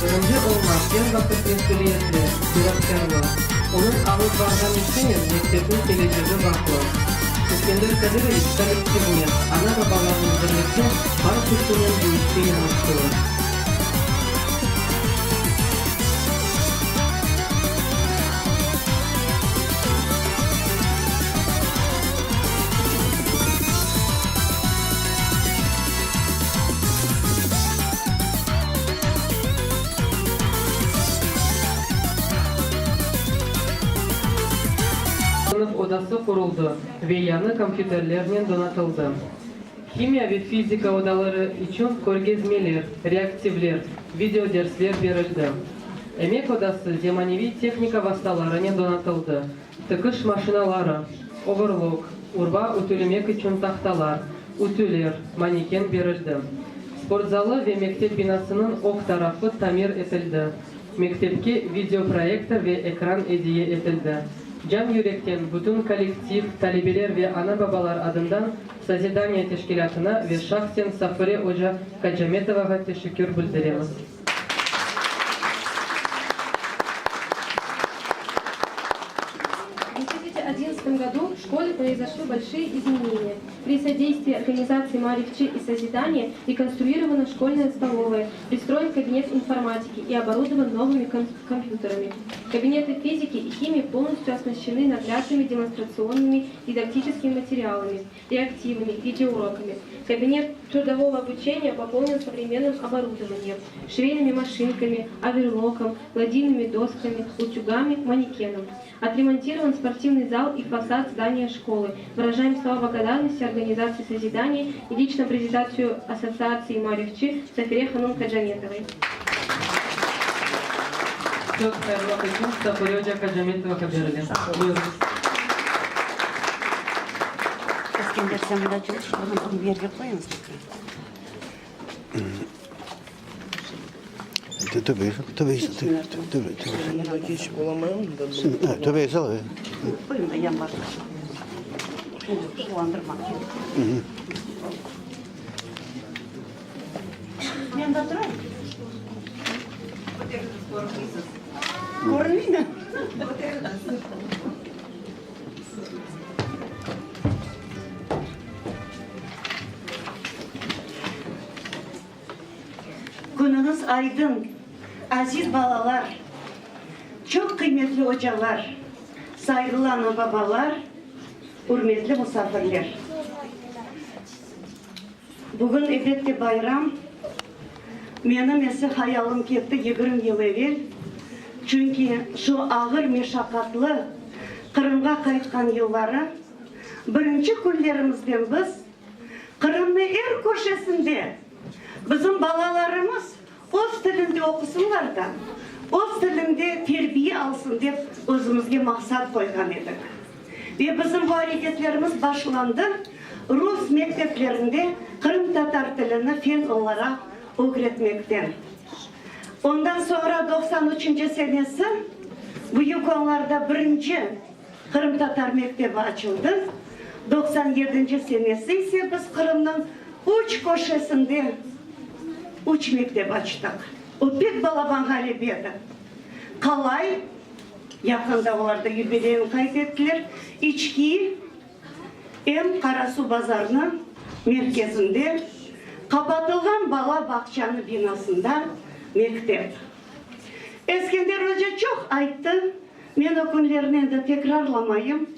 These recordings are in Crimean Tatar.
Birinci olmaq er vaqıt mesüliyetli, cüratkârlı. Onıñ alıp barğan işinen mektepniñ kelecegi bağlı. Eskender Kadiroviç kollektivnen, ana-babalarnen birlikte bar küçünen bu işke yanaştılar. Sınıf odası quruldı ve yañı kompyuterlernen donatıldı. Himiya ve fizika odaları içün körgezmeler, reaktivler, videodersler berildi. Emek odası zemaneviy tehnika vastalarınen donatıldı, tikiş maşinaları, overlok, urba ütülemek içün tahtalar, ütüler, maneken berildi. Sportzalı ve mektep binasınıñ ög tarafı tamir etildi. Mektepke videoproyektor ve ekran ediye etildi. Can yürekten bütün kollektiv, talebeler ve ana-babalar adından Sozidaniye teşkilâtına ve şahsen Safure oca Kacametovağa teşekkür bildiremiz. В 2011 году в школе произошли большие изменения. При содействии организации Марифчи и Созидания реконструирована школьная столовая, пристроен кабинет информатики и оборудован новыми компьютерами. Кабинеты физики и химии полностью оснащены наглядными демонстрационными дидактическими материалами, реактивами, видеоуроками. Кабинет трудового обучения пополнен современным оборудованием, швейными машинками, оверлоком, гладильными досками, утюгами, манекеном. Отремонтирован спортивный зал и фасад здания школы. Выражаем слова благодарности организации созидания и лично презентацию Ассоциации Марифчи Сафире Ханум Каджаметовой. Söz hayırlamaq içün Safure oca Kacametovağa berile. Buyurıñız. Eskender, sen mında cür, şunı bir yerge qoyıñız. Künüñiz aydın, aziz balalar, çoq qıymetli ocalar, sayğılı ana-babalar, ürmetli musafirler! Bugün, elbette, bayram. Menim ise hayalım ketti 20 yıl evel, çünki şu ağır meşaqatlı Qırımğa qaytqan yılları, birinci künlerimizden biz Qırımnı er köşesinde bizim balalarımız öz tilinde oqusınlar da, öz tilinde terbiye alsın dep özümizge maqsat qoyğan edik. Ve bizim bu areketlerimiz başlandı rus mekteplerinde qırımtatar tilini fen olaraq ögretmekten. Ondan soñra 93 üçünci senesi Büyük Onlarda birinci Qırımtatar mektebi açıldı. 97-nci senesi ise biz Qırımnıñ üç köşesinde üç mektep açtıq. O pek balaban ğalebe edi. Qalay, yaqında olar da yubileyini qayd ettiler, İçki em Qarasuvbazarnıñ merkezinde qapatılğan bala bağçanı binasında mektep. Eskender oca çoq ayttı, men o künlerni endi tekrarlamayım.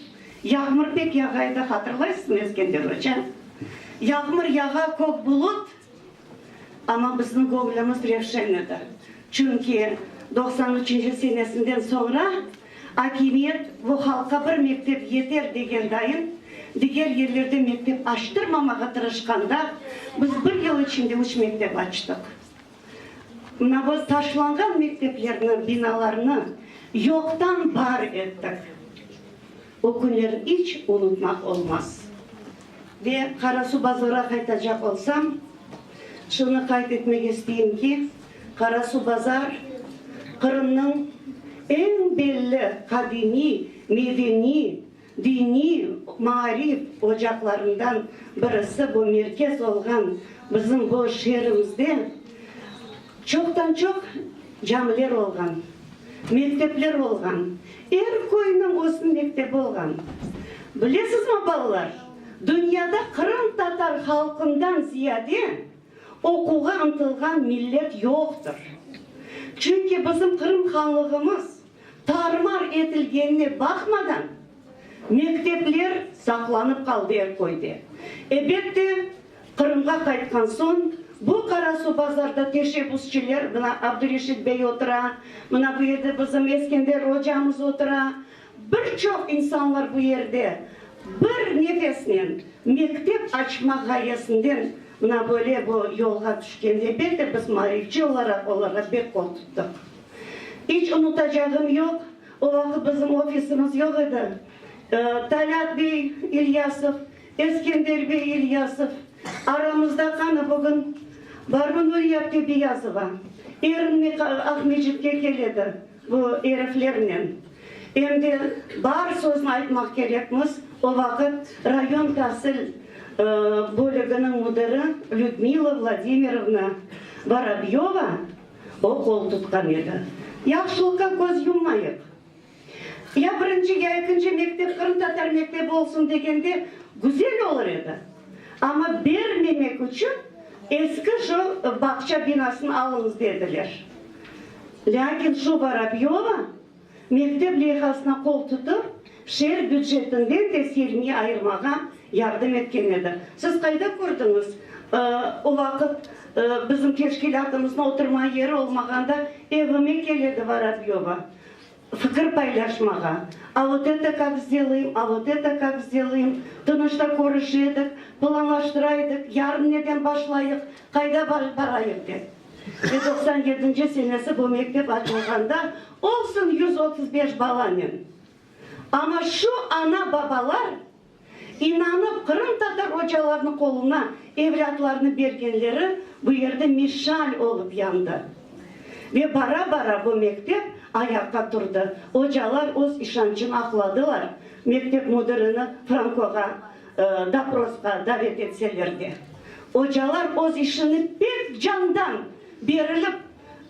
Yağmur pek yağa edi, hatırlaysızmı, Eskender oca? Yağmur yağa, kök bulut, amma bizniñ göñlümiz revşen edi. Çünki 93 üçünci senesinden soñra akimiyet bu halqqa bir mektep yeter degen dayın, diger yerlerde mektep açtırmamağa tırışqanda, biz bir yıl içinde üç mektep açtıq. Mına biz taşlanğan mekteplerni, binalarnı yoqtan bar ettik. O künler iç unutmaq olmaz. Ve Qarasuvbazarğa qaytacaq olsam, şunı qayd etmek isteyim ki, Qarasuvbazar Qırımnıñ eñ belli qadimiy, medeniy, diniy, maarif ocaqlarından birisi, bu merkez olğan bizim bu şeerimizde çoqtan-çoq. Camiler olğan, mektepler olğan, er köyniñ özüniñ mektebi olğan. Bilesizmi, balalar, dünyada qırımtatar halqından ziyade oquvğa ıntılğan millet yoqtır. Çünki bizim Qırım hanlığımız tar-mar etilgenine baqmadan, mektepler saqlanıp qaldı er köyde. Ebet de, Qırımğa qaytqan soñ, bu Qarasuvbazarda teşebbüsçiler, mına Abdureşit bey otura, mına bu yerde bizim Eskender ocamız otura, bir çoq insanlar bu yerde bir nefesnen mektep açmaq ğayesinden mına böyle bu yolğa tüşken. Elbette, biz maarifçi olaraq olarğa pek qol tuttıq. İç unutacağım yoq, o vaqıt bizim ofisimiz yoq edi. Talât bey İlyasov Eskender bey İlyasov, aramızda qanı bugün barmı Nuriye apte Beyazova, erinmi Aqmescitke keledi bu eriflernen. Em de bar sözni aytmaq kerekmiz, o vaqıt rayon tasil bölüginiñ müdiri Lüdmila Vladimirovna Vorobyova o qol tutqan edi. Yahşılıqqa köz yummayıq. Ya birinci, ya ekinci mektep qırımtatar mektebi olsun degende güzel olur edi. Amma bermemek içün eski şu bağça binasını alıñız dediler. Lâkin şu Vorobyova mektep leyhasına qol tutıp, şeer bücetinden de sermiya ayırmağa yardım etken edi. Siz qayda kördiñiz, o vaqıt bizim teşkilâtımıznıñ oturma yeri olmağanda evime keledi Vorobyova. Fikir paylaşmağa, a vot eto kak sdelayım, a vot eto kak sdelayım, tınışta körüşe edik, planlaştıra edik, yarın neden başlayıq, qayda barayıq dep. Ve 97-nci senesi bu mektep açılğanda, olsun 135 balanen, amma şu ana-babalar inanıp qırımtatar ocalarnıñ qoluna evlâtlarını bergenleri bu yerde meşal olıp yandı. Ve bara-bara bu mektep ayaqqa turdı. Ocalar öz işançını aqladılar, mektep müdirini Frankoğa doprosqa davet etseler de. Ocalar öz işini pek candan berilip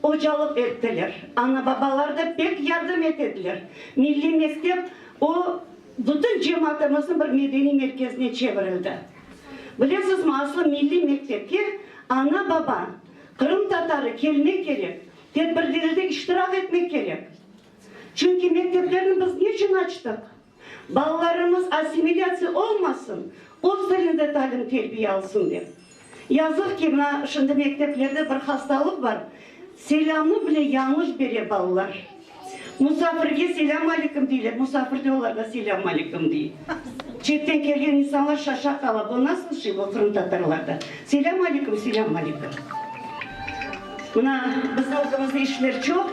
ocalıq ettiler. Ana-babalar da pek yardım etediler. Milliy mektep o, Bütün cemaatımıznı bir medeniy merkezine çevirildi. Bilesizmi, aslı milliy mektepke ana-baba, qırımtatarı kelmek kerek, tedbirlerde iştirak etmek kerek. Çünki mekteplerni biz neçün açtıq? Balalarımız assimilâtsiya olmasın, öz tilinde talim-terbiye alsın dep. Yazıq ki, mına şimdi mekteplerde bir hastalıq bar, selâmnı bile yañlış bere balalar. Musafirge selâm aleyküm deyler, musafir de olarğa selâm aleyküm dey. Çetten kelgen insanlar şaşa qala, bu nasıl şey bu qırımtatarlarda? Selâm aleyküm, selâm aleyküm. Mına bizim ögümizde işler çoq,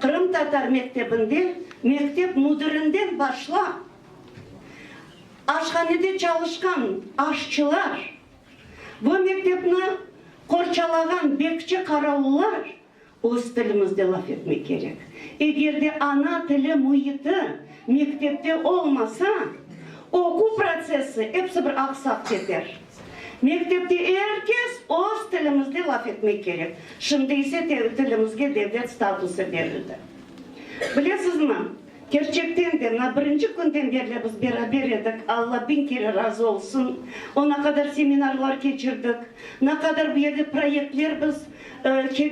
qırımtatar mektebinde mektep müdirinden başlap, Aşhanede çalışqan aşçılar, bu mektepni qorçalağan bekçi-qaravullar öz tilimizde laf etmek kerek. Eger de ana tili müiti mektepte olmasa, oquv protsessi episi bir aqsaq keter. Mektepte er kes öz tilimizde laf etmek kerek. Şimdi ise tilimizge devlet statusı berildi. Bilesizmi, Kerçekten de, mına birinci künden berli biz beraber edik, Alla biñ kere razı olsun, o na qadar seminarlar keçirdik, na qadar bu yerde proyektler biz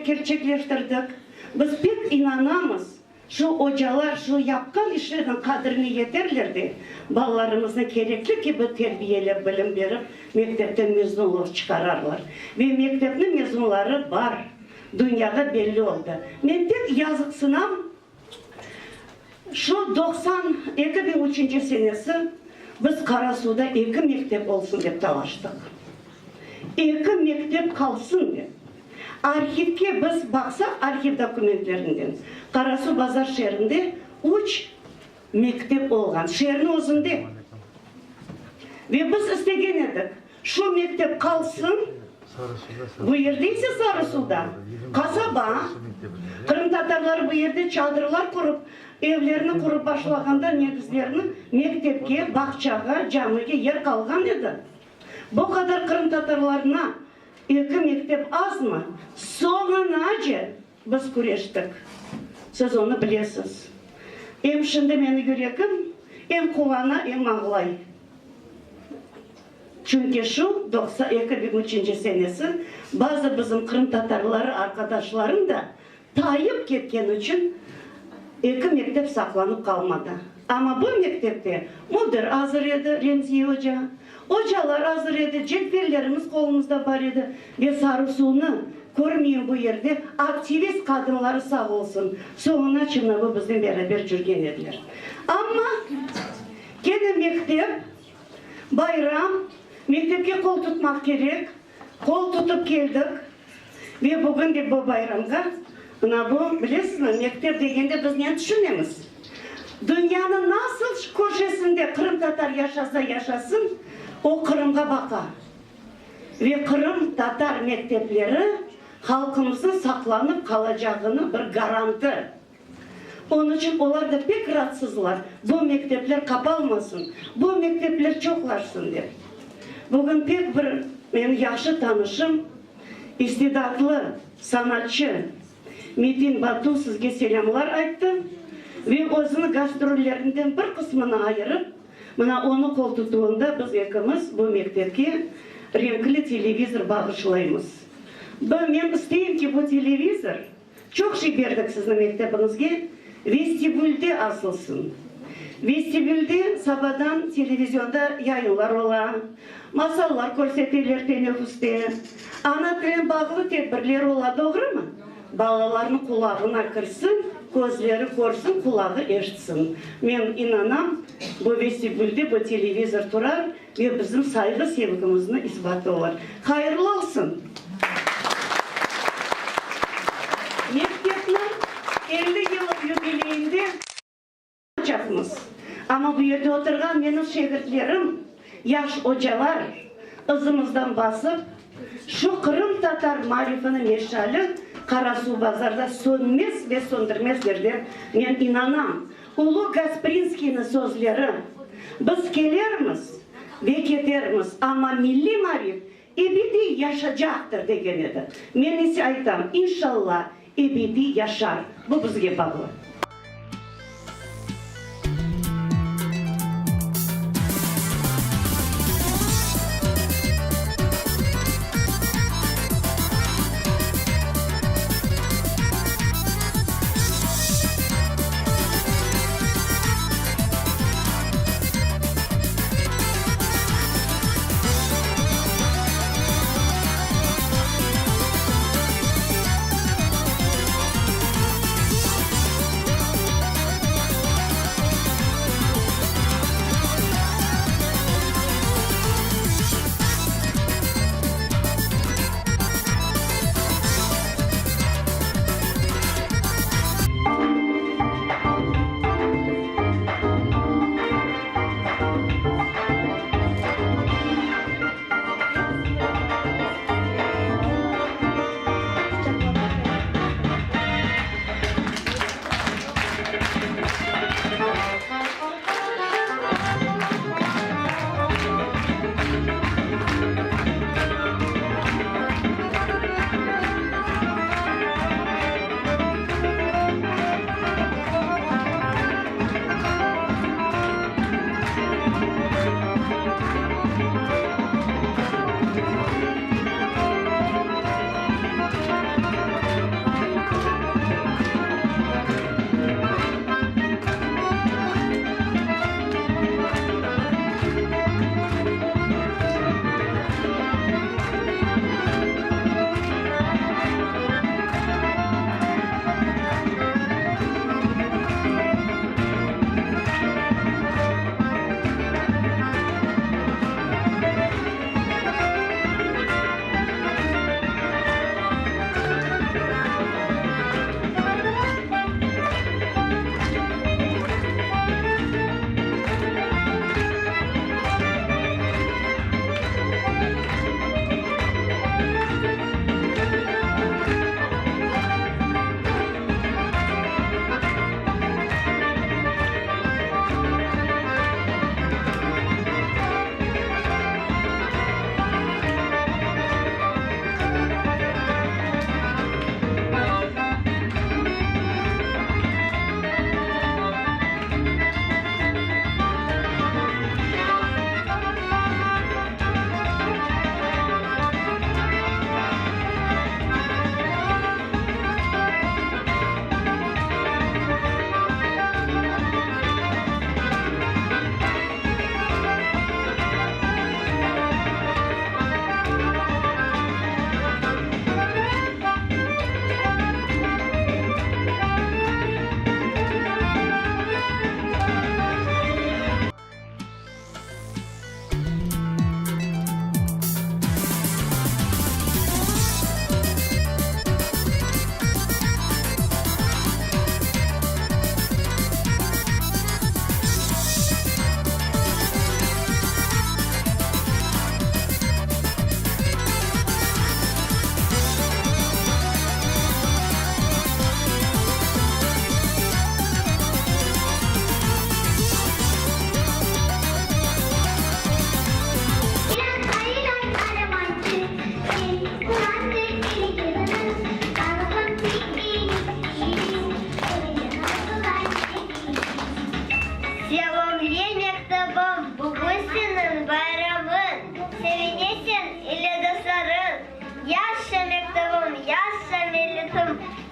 kerçekleştirdik. Biz pek inanamız, şu ocalar şu yapqan işlerniñ qadrine yeterler de, balalarımıznı kerekli kibi terbiyelep, bilim berip, mektepten mezun olıp çıqararlar. Ve mektepniñ mezunları bar, dünyağa belli oldı. Men pek yazıqsınam, Şu 92 biñ üçünci senesi biz Qarasuvda eki mektep olsun dep talaştıq. Eki mektep qalsın dep. Arhivge biz baqsaq, arhiv dokumentlerinden, Qarasuvbazar şeerinde üç mektep olğan, şeerniñ özünde. Ve biz istegen edik, şu mektep qalsın, Bu yerde ise Sarısuvda, qasaba, qırımtatarları bu yerde çadırlar qurıp, evlerini qurıp başlağanda negizlerini mektepke, bağçağa, camige yer qalğan edi. Bu qadar qırımtatarlarına eki mektep azmı? Soñunace! biz küreştik. Siz onı bilesiz. Em şimdi meni yüregim em quvana, em ağlay. Çünki şu 2003-nci senesi bazı bizim qırımtatarları arqadaşlarım da tayıp ketken içün eki mektep saqlanıp qalmadı. Amma bu mektepte müdir azır edi, Remziye oca, ocalar azır edi, cedvellerimiz qolumızda bar edi ve Sarısuvnı körmeyim bu yerde, aktivist qadınları sağ olsun, soñuna çınavı biznen beraber cürgen ediler. Amma kene mektep, bayram, mektepke qol tutmaq kerek, qol tutıp keldik ve bugün de bu bayramğa, mına bu, bilesizmi, mektep degende biz neni tüşünemiz? Dünyanıñ nasıl köşesinde qırımtatar yaşasa yaşasın, o Qırımğa baqa. Ve qırımtatar mektepleri halqımıznıñ saqlanıp qalacağını bir garantı. Onıñ içün olar da pek ratsızlar, bu mektepler qapalmasın, bu mektepler çoqlaşsın dep. Bugün pek bir menim yahşı tanışım, istidatlı sanatçı Metin Batu sizge selâmlar ayttı ve özüniñ gastrollerinden bir qısmını ayırıp, mına onıñ qoltutuvında biz ekimiz bu mektepke renkli televizor bağışlaymız. Men isteyim ki, bu televizor Çoq şey berdik sizniñ mektebiñizge, vestibülde asılsın. Vestibülde sabadan televizionda yayınlar ola, masallar körseteler teneffüste, ana tilinen bağlı tedbirler ola, doğrumı? Balalarnıñ qulağına kirsin, közleri körsin, qulağı eşitsin. Men inanam, bu vestibülde bu televizor turar ve bizim sayğı-sevgimizni isbatı olur. Hayırlı olsun! Mektepniñ 50 yıllıq yubileyinde açacaqmız. Amma bu yerde oturğan menim şegirtlerim, yaş ocalar ızımızdan basıp, şu qırımtatar maarifiniñ meşali Qarasuvbazarda sönmez ve söndürmezler dep men inanam. Ulu Gasprinskiyniñ sözleri, Biz kelermiz ve ketermiz, amma milliy maarif ebediy yaşacaqtır, degen edi. Men ise aytam, inşalla, ebediy yaşar. Bu bizge bağlı.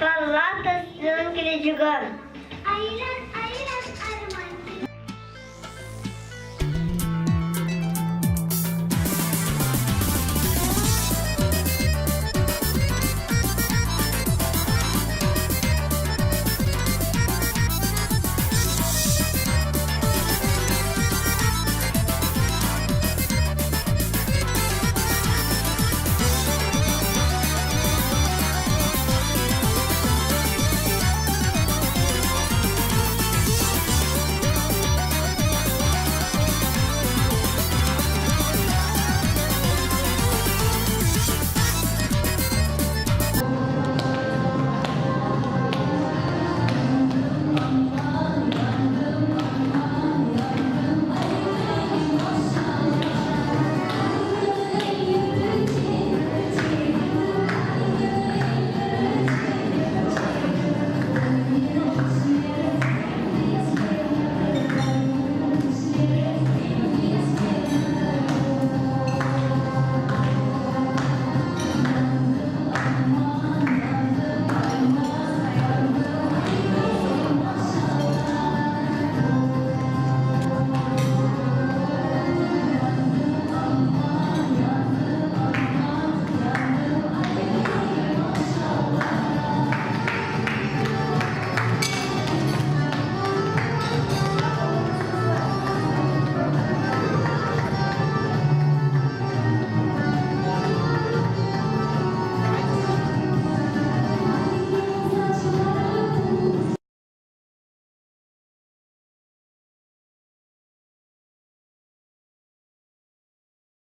Parlaqtır seniñ kelecegiñ.